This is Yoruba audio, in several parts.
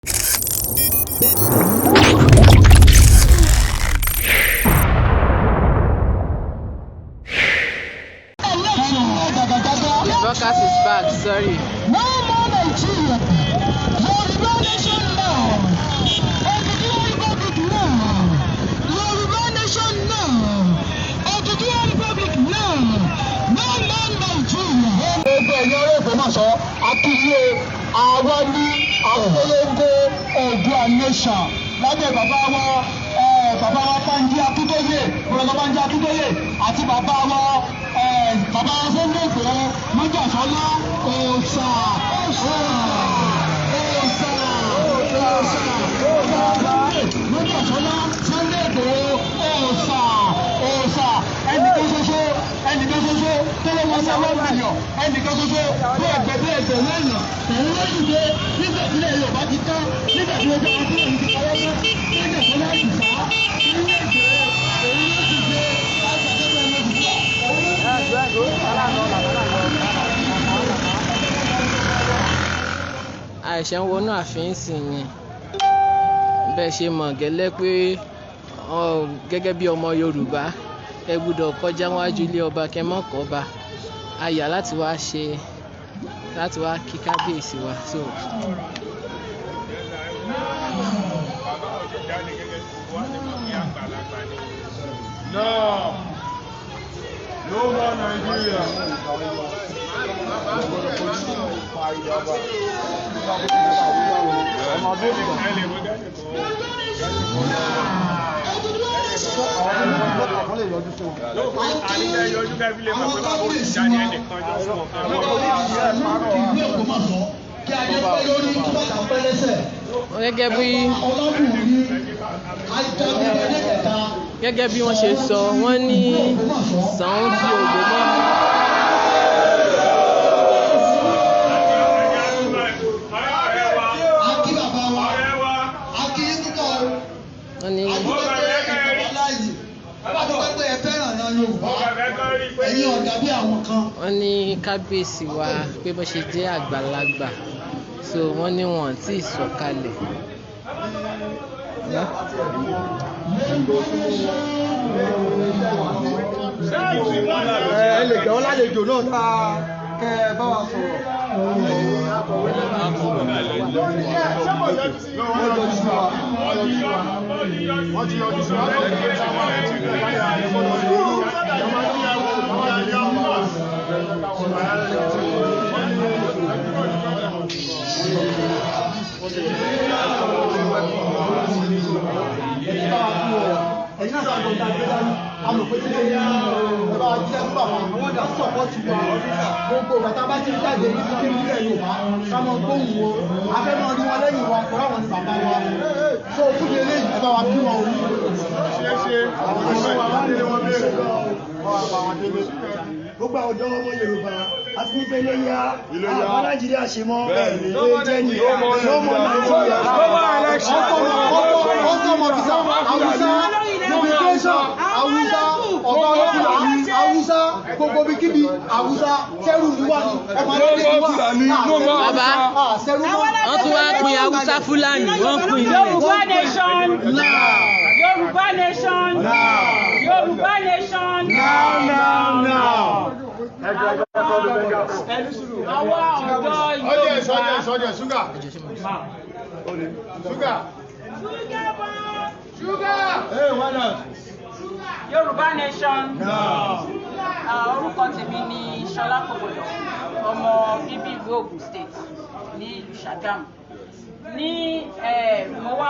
The broadcast is back, sorry. No more Nigeria. Yoruba nation now. Oduduwa Republic now. Yoruba nation now. Oduduwa Republic now. No more Nigeria. Gbogbo ẹ̀yin ará Ògbómọ̀ṣọ́, akíyé àwa ní àpolongo Oòduà nation lábẹ́ bàbá wa Bánjí Akíntóyè, Bùrọ̀dá Bánjí Akíntóyè, àti bàbá wa Sunday Igboho Májàsọ́lá. Òòṣà, òòṣà, òòṣà, òòṣà, Májàsọ́lá Sunday Igboho, òòṣà, òòṣà. Ẹnìkan ṣoṣo, ẹnìkan ṣoṣo tó ló wọ́n ṣe 1 million, ẹnìkan ṣoṣo tó ẹgbẹ́ bí ẹgbẹ̀rún èèyàn tòun ló dìde nígbà tí ilẹ̀ Yorùbá ti tán, nígbà tí ojú àwọn Fúlàní ti parẹ́ tán. Májàsọ́lá Àdìsá Sunday Igboho, òun ló dìde láti àjọpọ̀ ẹni òdìdí, òun ló dìde. Àìṣe ń wọnú ààfin sì yẹn, bẹ́ẹ̀ ṣe mọ̀ gẹ́lẹ́ pé gẹ́gẹ́ bí ọmọ Yorùbá, ẹ gbúdọ̀ kọjá wájú ilé ọba kẹ́ mọ́ kọ́ba. A yà láti wá ṣe, láti wá kí kábíyèsí wa so. Bàbá ò ti jáde gẹ́gẹ́ bí gbogbo wa ti mọ̀ pé àgbàlagbà ni. No. No more Nigeria. Ẹ lè wo jáde kọ́. Àníkẹ́ yọjú kẹ́bí lè mọ̀ pé bàbá ò ti jáde, ẹnìkan jọ fún ọ̀kan. Ìlú Ògbómọ̀ṣọ́, kí adé pẹ́ lórí, kí bàtà pẹ́ lẹ́sẹ̀. Gẹ́gẹ́ bí Ọlábùnmi Ajagungbadé kẹta. Gẹ́gẹ́ bí wọ́n ṣe sọ, wọ́n ní Ṣàún tí Ògbómọ̀ṣọ́. Akí bàbá wa, akí yín púpọ̀ o. Wọ́n ní Adúpẹ́ pé ẹ gbà wá láàyè, adúpẹ́ pé ẹ fẹ́ràn náà Yorùbá, ẹ̀yin ọ̀dà bí àwọn kan. Wọ́n ní kábíyèsí wa pé bó ṣe jẹ́ àgbàlagbà, so wọ́n ní wọn tí ì sọ̀kalẹ̀. Ẹ lè gbà wọ́n lálejò náà ká kẹ́ ẹ bá wa sọ̀rọ̀. Wọ́n yọjú sí wa. Wọ́n yọjú sí wa. Wọ́n ti yọjú sí wa. Ẹ̀yin náà sábà ń gbé dání amòpé tí lè ní ẹ bá jíṣẹ́ fún bàbá àwọn ọ̀dà support wa. Gbogbo ìgbà tá a bá ti ń jáde níbi kí nílẹ̀ Yorùbá, ká mọ gbóhùn wọn, a fẹ́ máa rí wọn lẹ́yìn wa pẹ̀lú àwọn ní bàbá wa. So fún mi, eléyìí, ẹ bá wa kí wọn o. Ṣe ṣe àwọn ọmọ ìwádìí wọn béèrè. Wọ́n wá pa àwọn délé. Gbogbo àwọn ọ̀dọ́ ọmọ Yorùbá àti nípa iléyà Iléyá. Àwọn Nàìjíríà ṣe mọ́ Bẹ́ẹ̀ni. ló jẹ́ ní no more Nigeria. Custom officer Hausa, immigration Hausa, ọba ọlọ́pàá Hausa, gbogbo ibikíbi Hausa. Sẹ́rù ni wà ní ọmọ aládé ni wà. Bàbá, Sẹ́rù mọ́. Wọ́n tún wá pín Haúsá Fúlàní, wọ́n pín ní. Yorùbá nation. Yorùbá nation. Yorùbá nation. Now, now, now. Àwa ọ̀dọ́ Audience, Yorùbá. audience, audience, sugar. Sugar. Sugar. Hey, why not? Yorùbá nation. Now. Ah, orúkọ tèmi ni Ṣọlá Kòkòlò, ọmọ bíbí ìlú Ògùn State ní ìlú Ṣàgámù. Ní mo wá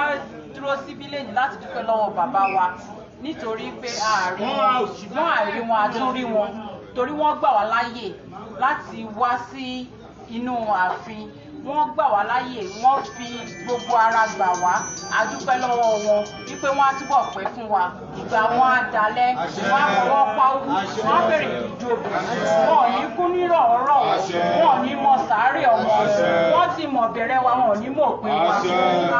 dúró síbí lẹ́yìn láti dúpẹ́ lọ́wọ́ bàbá wa nítorí pé ààrí wọn, ṣùgbọ́n àìrí wọn, a tún rí wọn, torí wọ́n gbà wá láàyè láti wá sí inú ààfin. Wọ́n gbà wá láàyè, wọ́n fi gbogbo ara gbà wá. A dúpẹ́ lọ́wọ́ wọn wípé wọ́n á túbọ̀ pẹ́ fún wa, ìgbà wọn á dalẹ̀, wọ́n á fọwọ́ pa owó, wọ́n á bèrè ìdíjòbù, wọn ò ní kú nírọ̀ọ́rọ̀, wọn ò ní mọ sàárè ọmọ. Wọ́n ti mọ̀ bẹ̀rẹ̀ wa, wọn ò ní mọ̀ òpin wa.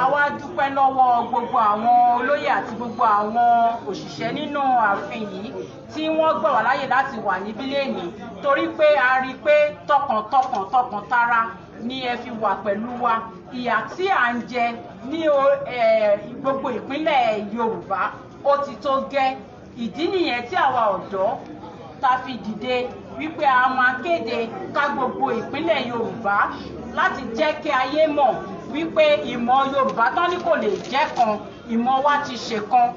Àwa dúpẹ́ lọ́wọ́ gbogbo àwọn olóyè àti gbogbo àwọn òṣìṣẹ́ nínú ààfin yìí tí wọ́n gbà wá láyè láti wà níbí lénìí, torí pé a rí i pé tọkàntọkàn, tọkàntara ni ẹ fi wà pẹ̀lú wa. Ìyà tí à ń jẹ ní gbogbo ìpínlẹ̀ Yorùbá ó ti tó gẹ́. Ìdí nìyẹn tí àwa ọ̀dọ́ ta fi dìde wípé a máa kéde ká gbogbo ìpínlẹ̀ Yorùbá láti jẹ́ kí ayé mọ̀ wípé ìmọ̀ Yorùbá tán ní kò lè jẹ́ kan, ìmọ̀ wa ti ṣe kan.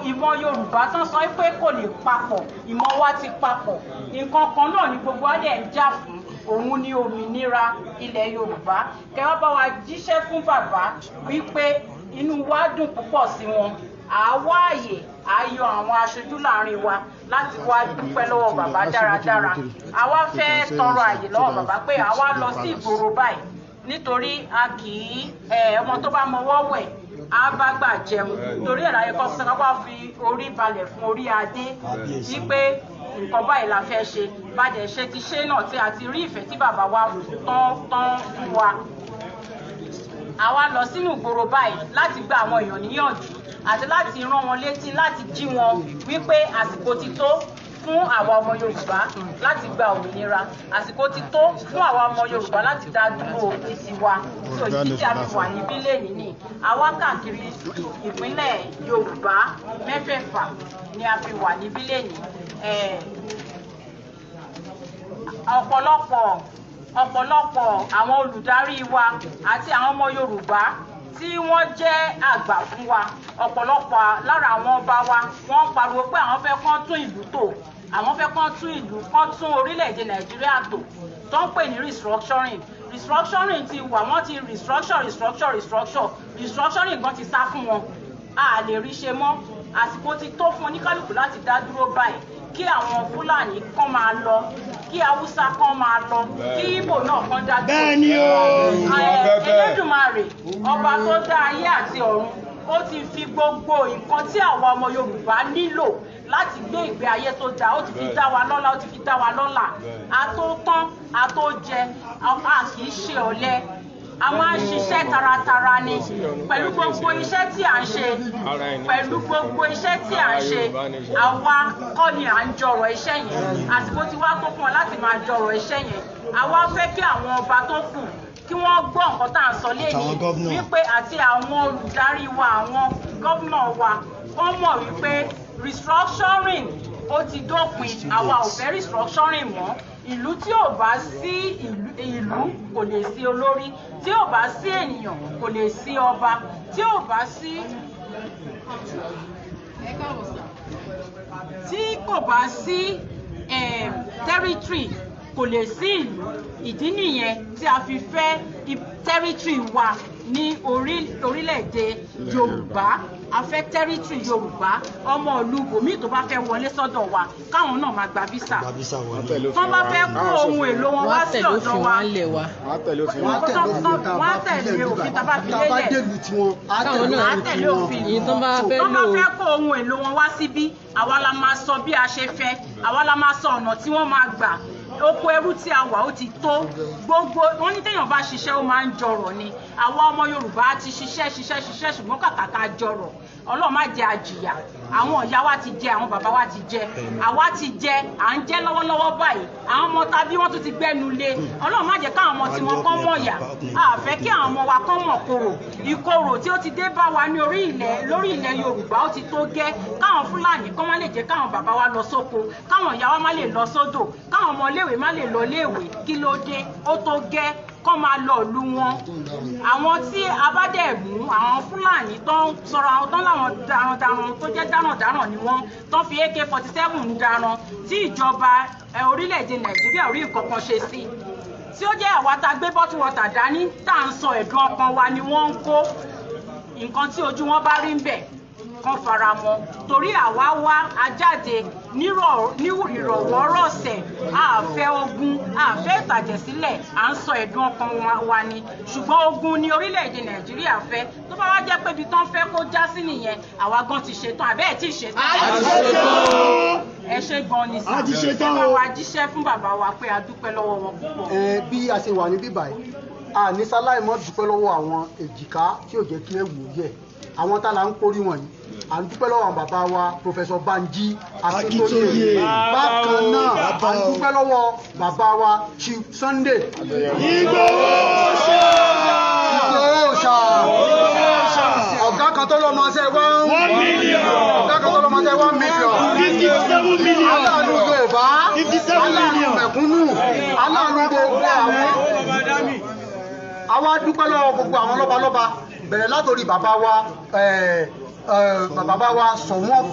Ìmọ̀ Yorùbá tán sọ pé kò lè papọ̀, ìmọ̀ wa ti papọ̀. Nǹkan kan náà ni gbogbo wa dẹ̀ ń jà fún, òun ni òmìnira ilẹ̀ Yorùbá. Kẹ́ wá bá wa jíṣẹ́ fún bàbá wípé inú wa dùn púpọ̀ sí wọn. À wá àyè, à yọ àwọn aṣojú láàrin wa láti wá dúpẹ́ lọ́wọ́ bàbá dáradára. Àwa fẹ́ tọrọ àyè lọ́wọ́ bàbá pé àwa lọ sí ìgboro báyìí, nítorí a kì í ọmọ tó bá mọwọ́ wẹ̀ á bá gbà jẹun. Torí ẹ̀ láyé kọ́ sọ ká wá fi orí balẹ̀ fún orí adé wípé nǹkan báyìí la fẹ́ ṣe. Bàjẹ́ ṣe ti ṣe náà tí a ti rí ìfẹ́ tí bàbá wa tán tán fún wa, àwa lọ sínú ìgboro báyìí láti gba àwọn èèyàn níyànjú àti láti rán wọn létí, láti jí wọn wípé àsìkò ti tó fún àwa ọmọ Yorùbá láti gba òmìnira, àsìkò ti tó fún àwa ọmọ Yorùbá láti dá dúró títí wa. So ìdí tí a fi wà níbí lẹ́nìí ni àwa káàkiri ìpínlẹ̀ Yorùbá mẹ́fẹ̀ẹ̀fà ni a fi wà níbí lẹ́nìí. Ọ̀pọ̀lọpọ̀ àwọn olùdarí wa àti àwọn ọmọ Yorùbá tí wọ́n jẹ́ àgbà fún wa, ọ̀pọ̀lọpọ̀ lára àwọn ọba wa, wọ́n pariwo pé àwọn fẹ́ kán tún ìlú tò, àwọn fẹ́ kán tún ìlú, kán tún orílẹ̀-èdè Nàìjíríà tò, tó ń pè ní restructuring. Restructuring ti wà, wọ́n ti restructure, restructure, restructure, restructuring gan ti sá fún wọn, a lè rí ṣe mọ́. Àsìkò ti tó fún oníkálukú láti dá dúró báyìí, kí àwọn Fúlàní kán máa lọ, kí Haúsá kán máa lọ, kí Ìgbò náà kán dá dúró. Bẹ́ẹ̀ni o. Elédùmarè ọba tó dá ayé àti ọ̀run, ó ti fi gbogbo nǹkan tí àwa ọmọ Yorùbá nílò láti gbé ìgbé ayé tó dáa, ó ti fi dá wa lọ́lá, ó ti fi dá wa lọ́lá. A tó tán, a tó jẹ, a kì í ṣe ọ̀lẹ, a máa ń ṣiṣẹ́ taratara ni. Pẹ̀lú gbogbo iṣẹ́ tí à ń ṣe, pẹ̀lú gbogbo iṣẹ́ tí à ń ṣe, àwa kọ́ ni à ń jọrọ̀ iṣẹ́ yẹn. Àsìkò tí wàá tó fún ọ láti máa jọrọ̀ iṣẹ́ yẹn. Àwa fẹ́ kí àwọn ọba tó kù kí wọ́n gbọ́ nǹkan tá à ń sọ lẹ́yìn, wípé àti àwọn olùdarí wa, àwọn gómìnà wa, wọ́n mọ̀ wípé restructuring ó ti dópin. Àwa ò fẹ́ restructuring mọ́. Ìlú tí ò bá sí ìlú kò lè sí olórí, tí ò bá sí ènìyàn kò lè sí ọba, tí ò bá sí, tí kò bá sí territory kò lè sí ìlú. Ìdí nìyẹn tí a fi fẹ́ territory wa ní orílẹ̀-èdè Yorùbá. A fẹ́ territory Yorùbá. Ọmọ ìlú bòmíì tó bá fẹ́ wọlé sọ́dọ̀ wa, káwọn náà máa gba visa. Tó bá fẹ́ kó ohun èlò wọn wá sí ọ̀dọ̀ wa, wọ́n á tẹ̀lé òfin tá a bá fi lélẹ̀, wọ́n á tẹ̀lé òfin. Tó bá fẹ́ kó ohun èlò wọn wá síbí, àwa la máa sọ bí a ṣe fẹ́, àwa la máa sọ ọ̀nà tí wọ́n máa gbà. Oko ẹrú tí a wà ó ti tó. Gbogbo wọn ní téèyàn bá ṣiṣẹ́ ó máa ń jọrọ̀ ni. Àwa ọmọ Yorùbá ti ṣiṣẹ́ ṣiṣẹ́ ṣiṣẹ́, ṣùgbọ́n kàkà ká jọrọ̀, Ọlọ́run má jẹ́ àjìyà. Àwọn ìyá wa ti jẹ, àwọn bàbá wa ti jẹ, àwa ti jẹ, à ń jẹ lọ́wọ́lọ́wọ́ báyìí. Àwọn ọmọ tàbí wọ́n tún ti gbẹ́nu lé. Ọlọ́run má jẹ́ káwọn ọmọ tí wọ́n kán mọ̀ yà. A fẹ́ kí àwọn ọmọ wa kán mọ̀ korò. Ìkorò tí ó ti dé bá wa ní orí ilẹ̀, lórí ilẹ̀ Yorùbá ó ti tó gẹ́. Káwọn Fúlàní kán má lè jẹ́ káwọn bàbá wa lọ sóko, káwọn ìyá wa má lè lọ sódò, káwọn ọmọ iléèwé má lè lọ iléèwé. Kí ló dé? Ó tó gẹ́, kán máa lọ ìlú wọn. Àwọn tí a bá dẹ̀ mú, àwọn Fúlàní tó ń sọ̀rọ̀, àwọn tó ń láwọn darandaran tó jẹ́ darandaran ni wọ́n, tó ń fi AK-47 ń daran, tí ìjọba orílẹ̀-èdè Nàìjíríà rí nǹkan kan ṣe sí, tí ó jẹ́ àwa tá a gbé bottle water dání tá à ń sọ ẹ̀dùn ọkàn wa ni wọ́n ń kó. Nǹkan tí ojú wọn bá rí ń bẹ̀ kan fara mọ́, torí àwa wá ajáde nírọ̀wọ́rọ̀sẹ̀. A fẹ́ ogun, a fẹ́ ìtàjẹ̀sílẹ̀, à ń sọ ẹ̀dùn ọkàn wa ni. Ṣùgbọ́n ogun ni orílẹ̀-èdè Nàìjíríà fẹ́. Tó bá wá jẹ́ pé ibi tán fẹ́ kó já sí nìyẹn, àwa gan ti ṣetán. Àbẹ́ ẹ̀ tí ì ṣetán? Ẹ ṣe gan ni sà. Ẹ bá wa jíṣẹ́ fún bàbá wa pé a dúpẹ́ lọ́wọ́ wọn púpọ̀. Bí a ṣe wà ní bíbáyìí, a ní sáláì mọ́ dúpẹ́ lọ́wọ́ àwọn èjìká tí ò jẹ́ kí ẹ̀wù yẹ̀, àwọn tá la ń kórí wọ̀nyí, À ń dúpẹ́ lọ́wọ́ àwọn bàbá wa Professor Banji Akintoye. Bákan náà, à ń dúpẹ́ lọ́wọ́ bàbá wa Chief Sunday Ìgbòho ṣá. Ìgbòho ṣá. Ọ̀gá kan tó lọ́mọ ṣe 1 million. Ọ̀gá kan tó lọ́mọ ṣe 1 million. 57 million. Aláàánú Yorùbá. 57 Aláàánú million. mẹ̀kúnnù. Aláàánú gbogbo àwọn. Àwa dúpẹ́ lọ́wọ́ gbogbo àwọn lọ́balọ́ba, bẹ̀rẹ̀ látòrí bàbá wa bàbá wa Ṣọ̀ún of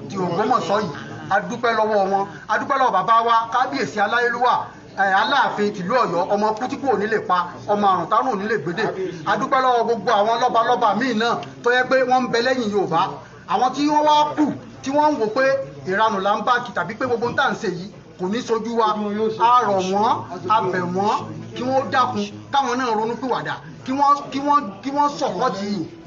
ti Ògbómọ̀ṣọ́ yìí. A dúpẹ́ lọ́wọ́ wọn. A dúpẹ́ lọ́wọ́ bàbá wa kábíyèsí aláyélúwà Aláàfin tìlú Ọ̀yọ́, ọmọ kútíkù ò ní lè pa, ọmọ àrùn tánù ò ní lè gbédè. A dúpẹ́ lọ́wọ́ gbogbo àwọn lọ́balọ́ba míì náà tó yẹ pé wọ́n ń bẹ lẹ́yìn Yorùbá. Àwọn tí wọ́n wá kù tí wọ́n ń wò pé ìranù là ń bá kí tàbí pé gbogbo ń tà ń ṣe yìí kò ní sojú wa, a rọ̀ wọ́n, a bẹ̀ wọ́n kí wọ́n dákun, káwọn náà ronú pìwàdà, kí wọ́n support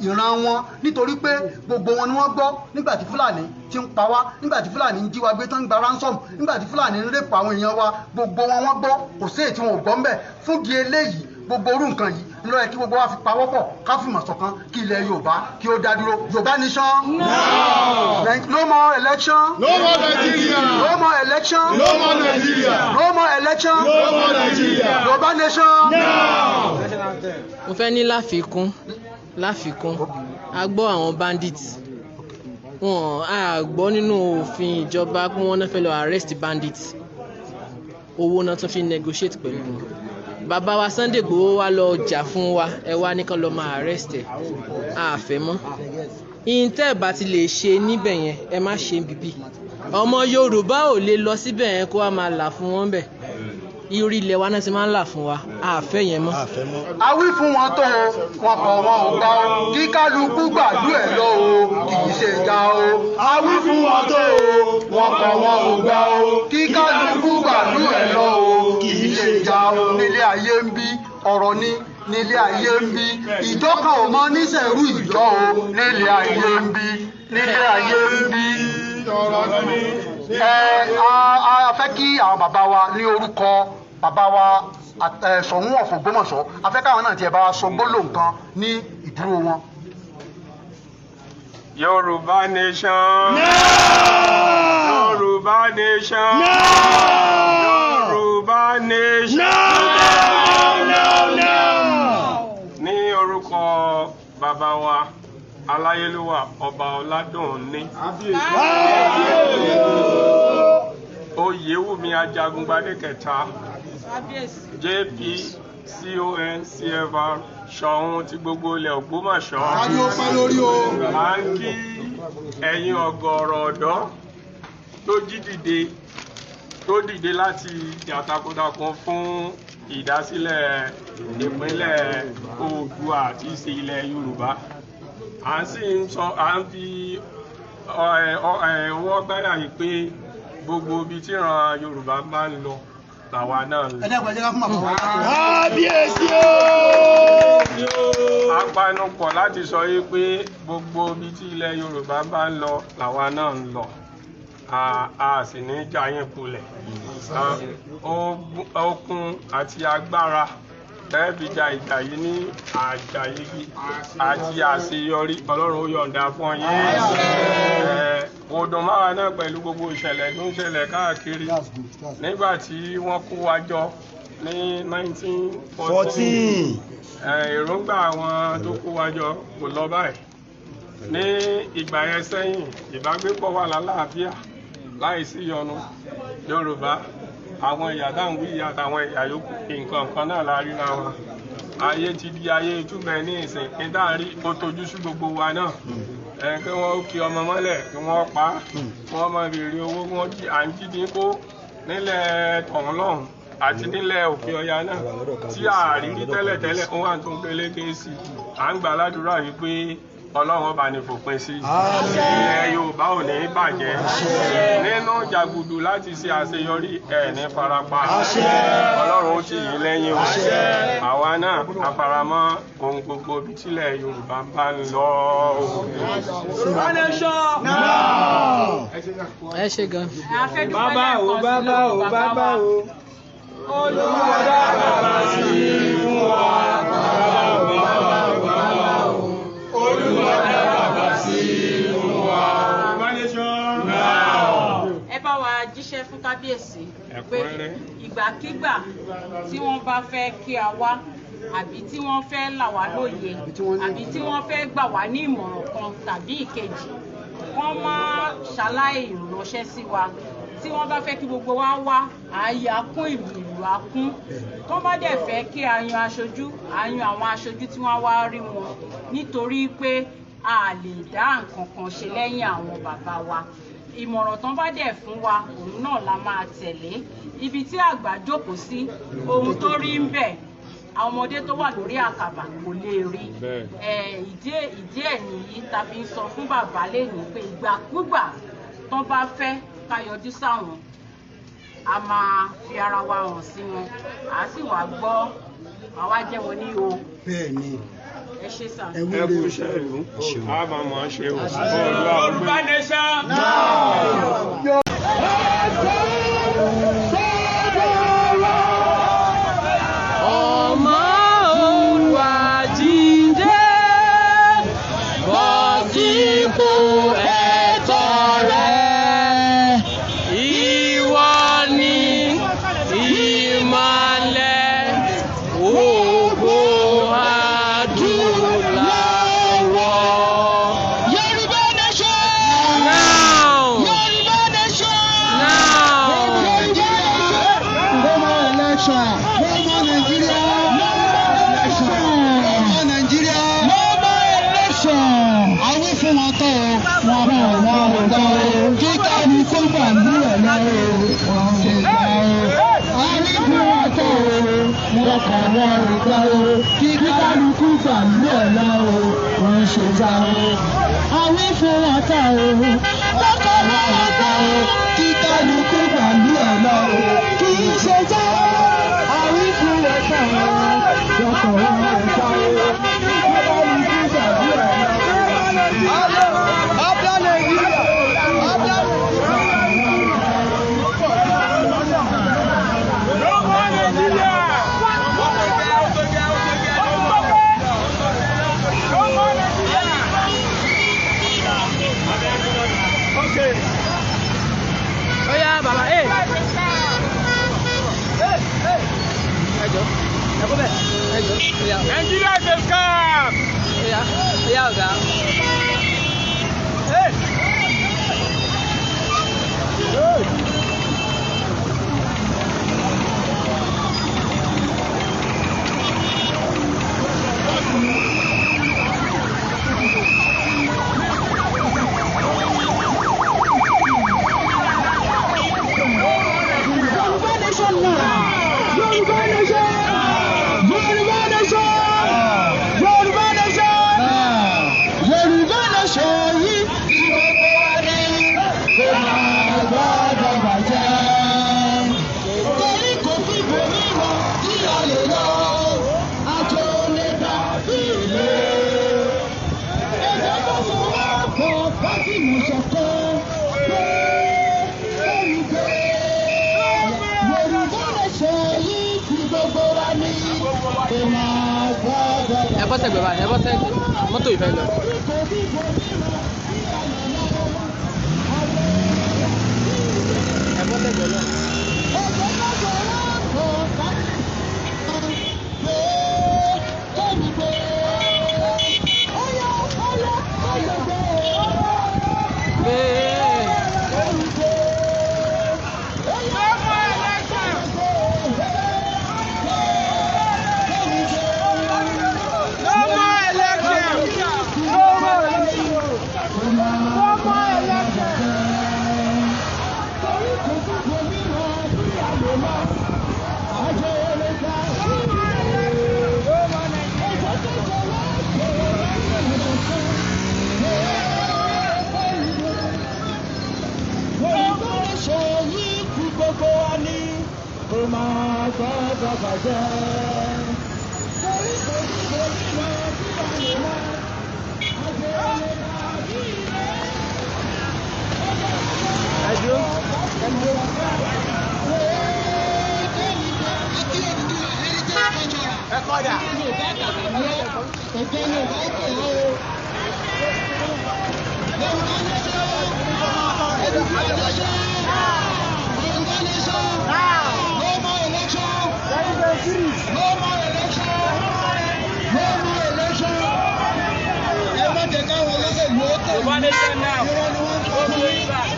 ìran wọn, nítorí pé gbogbo wọn ni wọ́n gbọ́ nígbà tí Fúlàní ti ń pa wá, nígbà tí Fúlàní ń jí wa gbé tán ń gba ransom, nígbà tí Fúlàní ń rape àwọn èèyàn wa. Gbogbo wọn wọ́n gbọ́. Kò sí èyí tí wọn ò gbọ́ ńbẹ̀. Fún di eléyìí, gbogbo orú nǹkan yìí ńlọ yẹ kí gbogbo wa fi pawọ́pọ̀, ká fìmọ̀ ṣọ̀kan, kí ilẹ̀ Yorùbá kí ó dá dúró. Yorùbá nation, no more election. No more Nigeria. No more election. No more Nigeria. No more election. No more Nigeria. Yorùbá nation. Mo fẹ́ ní láfikún, a gbọ́ àwọn bandits, wọn a gbọ́ nínú òfin ìjọba pé wọ́n náà fẹ́ lọ arrest bandits. Owó náà tún fi negotiate pẹ̀lú wọn. Bàbá wa Sunday Igboho wa lọ jà fún wa, ẹ wá ní kán lọ máa arrest ẹ. A fẹ́ mọ́ ìyíntẹ́ bá ti lè ṣe níbẹ̀ yẹn, ẹ má ṣe bíbí. Ọmọ Yorùbá ò lè lọ síbẹ̀ yẹn kó wá máa là fún wọn bẹ̀. Orí ilẹ̀ wa náà ti máa ń là fún wa. A fẹ́ yẹn mọ́. A wí fún wọn tó o, wọn kọ̀, wọn ò gbà o. Kí kálukú gbàdú ẹ̀ lọ o, kì í ṣe ìjà o. A wí fún wọn tó o, wọn kọ̀, wọn ò gbà o. Kí kálukú gbàdú ẹ̀ lọ o, kì í ṣe ìjà o. Nílé ayé ń bí ọ̀rọ̀ ni, nílé ayé ń bí ìjọ kan ò mọ níṣẹ̀rú ìjọ o. Nílé ayé ń bí, nílé ayé ń bí. Ẹ a fẹ́ kí àwọn bàbá wa ní orúkọ bàbá wa Ṣọ̀ún of Ògbómọ̀ṣọ́, a fẹ́ káwọn náà tiẹ̀ bá wa sọ gbólóhùn kan ní ìdúró wọn. Yorùbá nation. Yorùbá nation. Yorùbá nation. No, no, no. Ní orúkọ bàbá wa aláyélúwà, Ọba Ọládùnní Oyèwùmí Ajagungbadé kẹta, JP CON CFR, Ṣọ̀ún ti gbogbo ilẹ̀ Ògbómọ̀ṣọ́. Kájú ó pẹ́ lórí o. À ń kí ẹ̀yin ọ̀gọ̀ọ̀rọ̀ ọ̀dọ́ tó jí dìde, tó dìde láti jà takuntakun fún ìdásílẹ̀ ìpínlẹ̀ Oòduà tí í ṣe ilẹ̀ Yorùbá. À ń sì ń sọ, à ń fi ọwọ́ gbáyà yìí pé gbogbo ibi tí ìran Yorùbá bá ń lọ làwa náà ń lọ. Ẹ dẹ́kun, ẹ jẹ́ ká fún bàbá wa. Kábíyèsí o. A panupọ̀ láti sọ yìí pé gbogbo ibi tí ilẹ̀ Yorùbá bá ń lọ làwa náà ń lọ. A sì ní já yín kulẹ̀. Okun àti agbára tẹ́ẹ̀ fi ja ìjà yìí ní àjàyegi àti àṣeyọrí, Ọlọ́run ó yọ̀ǹda fún yín. Kò dùn máwa náà pẹ̀lú gbogbo ìṣẹ̀lẹ̀ tó ń ṣẹlẹ̀ káàkiri. Nígbà tí wọ́n kó wa jọ ní 1914, 14. Èròǹgbà àwọn tó kó wa jọ kò lọ báyìí. Ní ìgbà yẹn sẹ́yìn, ìbágbépọ̀ wà lálàáfíà láìsí ìyọnu. Yorùbá, àwọn ìyá táwọn wí ìyá àtàwọn ìyá yòókù, nǹkan kan náà la ríra wọn. Ayé ti di ayé túbẹ̀ ní ìsìn ní tá à ń rí, ó tojú sí gbogbo wa náà. Ẹ kí wọ́n kí ọmọ mọ́lẹ̀, kí wọ́n pa á, kí wọ́n máa béèrè owó, kí wọ́n jí à ń jí dín kó nílẹ̀ tọ̀hún lọ́hùn àti nílẹ̀ òkè ọya náà tí àrírí tẹ́lẹ̀tẹ́lẹ̀, ó wà tó ń peléke sí i. À ń gbà ládùúrà yìí pé Ọlọ́run ọba ní fòpin sí ilẹ̀ Yorùbá ò ní bàjẹ́. Nínú jàgùdù láti ṣe àṣeyọrí ẹ̀ ní farapa, Ọlọ́run ó tì yín lẹ́yìn o. Àwa náà àfaramọ́ ohun gbogbo ibi tílẹ̀ Yorùbá bá ń lọ o. Ẹ ṣe gan. Bàbá o, bàbá o, bàbá o. Olúwa dá bàbá sí fún wa. Bàbá o, bàbá o, bàbá o. Olúwa dá bàbá sí fún wa. fún kábíyèsí pé ìgbàkigbà tí wọ́n bá fẹ́ kí a wá, àbí tí wọ́n fẹ́ là wá lóye, àbí tí wọ́n fẹ́ gbà wá ní ìmọ̀ràn kan tàbí ìkejì, wọ́n má ṣaláì ránṣẹ́ sí wa. Tí wọ́n bá fẹ́ kí gbogbo wa wá, ààyè akún, ìlú ìlú akún. Tó bá dẹ̀ fẹ́ kí a yan aṣojú, a yan àwọn aṣojú tí wọ́n wá rí wọn, nítorí pé a lè dá nǹkan kan ṣe lẹ́yìn àwọn bàbá wa. Ìmọ̀ràn tán bá dẹ̀ fún wa, òun náà la máa tẹ̀lé. Ibi tí àgbà jókòó sí, ohun tó rí ń bẹ̀, àwọn ọmọdé tó wà lórí àkàbà kò lè rí. Ìdí ẹ̀ nìyí ta fi ń sọ fún bàbá lẹ́yìn pé ìgbàkúgbà tán bá fẹ́ ká yọjú sáwọn, a máa fi ara wa hàn sí wọn, à sì wá gbọ́, àwa jẹ́ wọn ní o. Bẹ́ẹ̀ ni. Ẹ ṣé sà. Ẹ Ẹ kú iṣẹ́ ìlú, a máa mọ̀ ọ́n ṣe o. Yorùbá nation. Ọmọ Oòduà jíǹde bọ́ sípò ẹ̀tọ́ rẹ. Ìwọ ni ìmọ́lẹ̀ gbogbo adúláwọ̀. Yorùbá nation. Now! Yorùbá nation. Now! No more election. No more Nigeria. No more election. No more Nigeria. No more election. Àwọn fún wọn tọ́ o, wọn bọ̀ wọn ò tọ́ o. Kíkà ní kó gbà ní ọ̀la o, wọn ò gbà o. Àwọn fún wọn tọ́ o, wọn kọ̀ wọn ò gbà o. Kíkà ní kó gbà ní ọ̀la o, wọn ṣe gbà o. Àwọn fún wọn tọ́ o, wọn kọ̀ wọn ò gbà o. Kíkà ní kó gbà ní ọ̀la o, kì í ṣe jẹ́ àwọn fún wọn tọ́ o, wọn kọ̀ wọn ò gbà o. Kíkà ní kó gbà ní ọ̀la o. No more Nigeria. No more Nigeria. Okay. Oya bàbá ẹ. Ẹ jọ̀ọ́, ẹ kó bẹ̀, ẹ jọ̀ọ́, oya. Nigeria is a scam. Oya, oya ọ̀gá. Yorùbá nation now. Yorùbá nation. Yorùbá nation. Yorùbá nation. Yorùbá nation yìí tí gbogbo wa ní kò máa gbọ́dọ̀ bàjẹ́. Torí kò sí ibòmíràn tí a lè lọ, àjò lè dàbí ilé. Ẹ̀jẹ̀ tó fún wa kọ̀ bá sì mú ṣọ̀kan pé kẹ́mi pé. Yorùbá nation yìí tí gbogbo wa ní kò máa gbọ́dọ̀ Ẹ bọ́ sẹ́gbẹ̀ẹ́ báyìí, ẹ bọ́ sẹ́gbẹ̀ẹ́, mọ́tò ìfẹ́ lọ. Ẹ bọ́ sẹ́gbẹ̀ẹ́ lọ. Gbé. No more election. No more election. No more election. Gbogbo wa ní kò máa gbọ́dọ̀ bàjẹ́. Torí kò ní kò ní lọ sí àlè lọ, àjẹ́ lè dàbí ilé. Ẹ dúró, ẹ dúró. Yorùbá Yorùbá nation now. No going back.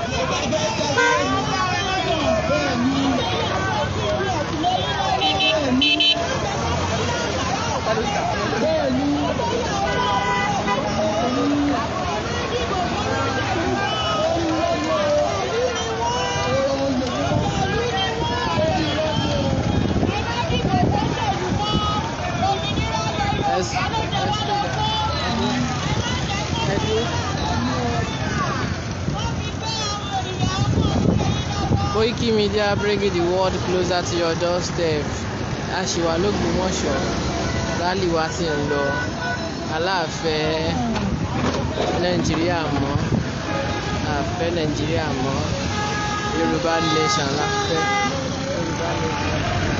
Let's do that. Koiki Media, bringing the world closer to your doorstep. A ṣì wà l'Ógbómọ̀ṣọ́, rally wa sì ń lọ. Aláàfẹ́ Nàìjíríà mọ́, àfẹ́ Nàìjíríà mọ́, Yorùbá nation la fẹ́. Yorùbá nation.